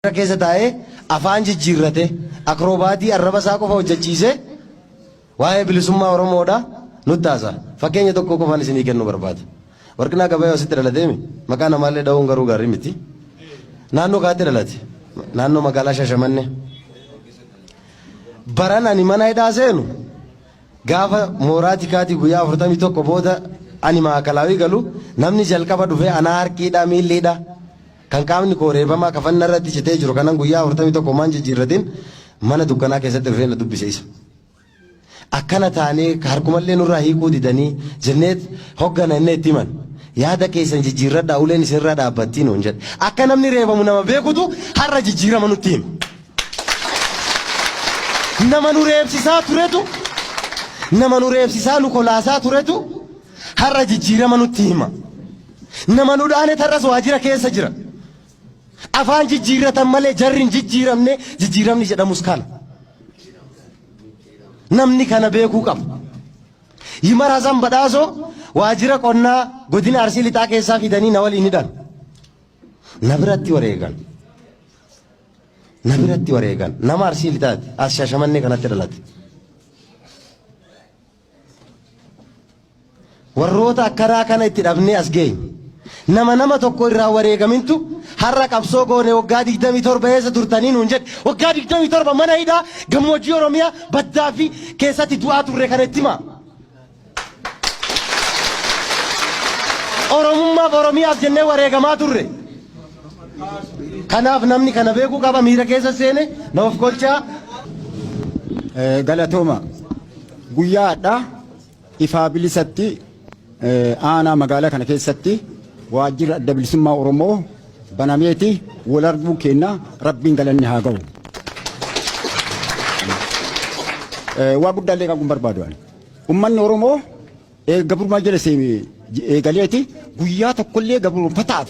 Keessa taa'ee afaan jijjiirrate akroobaatii arraba isaa qofa hojjechiisee waa'ee bilisummaa Oromoodha nutti haasa'a. Fakkeenya tokko qofaan isinii kennuu barbaada. Warqinaa Gabayoo asitti dhalateemi maqaa namaallee dha'uun garuu gaarii miti. Naannoo kaatti dhalate. Naannoo magaalaa Shashamannee. Baran ani mana hidhaa seenu gaafa mooraa tikaatii guyyaa 41 booda ani maakalaawii galu namni jalqaba dhufee anaa harkiidha miilliidha. Kan qaamni koo reebamaa kafan narratti citee jiru kanan guyyaa 41 homaan jijjiirratin mana dukkanaa keessatti dhufee na dubbise isa. Akkana taanee harkumallee nurraa hiikuu didanii jenneet hoggana inni itti himan. Yaada keessan jijjiirradhaa uleen isinirraa dhaabbattii nuun jedhe. Akka namni reebamu nama beekutu har'a jijjiirama nutti hima. Nama nu reebsisaa turetu nama nu reebsisaa nu kolaasaa turetu har'a jijjiirama nutti hima. Nama nu dhaane har'as waajjira keessa jira. Afaan jijjiirratan malee jarri hin jijjiiramne, jijjiiramni jedhamus kana. Namni kana beekuu qaba. Yimar Hasan Badhaasoo waajjira qonnaa godina Arsii Lixaa keessaa fidanii na waliin hidhan. Na biratti wareegan. Na biratti wareegan. Nama Arsii Lixaati. As Shaashamannee kanatti dhalate. Warroota akkanaa kana itti dhabnee as geenye. Nama nama tokko irraa wareegamintu har'a qabsoo goone waggaa 27 eessa turtanii nuun jedhe. Waggaa 27 mana hidhaa gammoojjii Oromiyaa baddaa fi keessatti du'aa turre kana itti himaa. Oromummaaf Oromiyaaf jennee wareegamaa turre. Kanaaf namni kana beekuu qaba, miira keessa seene na of kolchaa. Galatooma. Guyyaa hadhaa ifaa bilisatti aanaa magaalaa kana keessatti waajjirri Adda Bilisummaa Oromoo banameeti wal arguun keenya Rabbiin galanni haa ga'u. Waa guddaallee qabuun barbaadu ani. Uummanni Oromoo gabrummaa jala eegaleeti guyyaa tokkollee gabroonfataaf